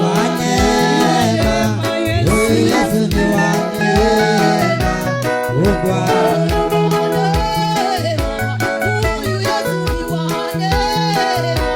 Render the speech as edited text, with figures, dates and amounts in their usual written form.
Wa neema, huyu Yesu ni wa neema. Oh Bwana. Huyu Yesu ni wa neema.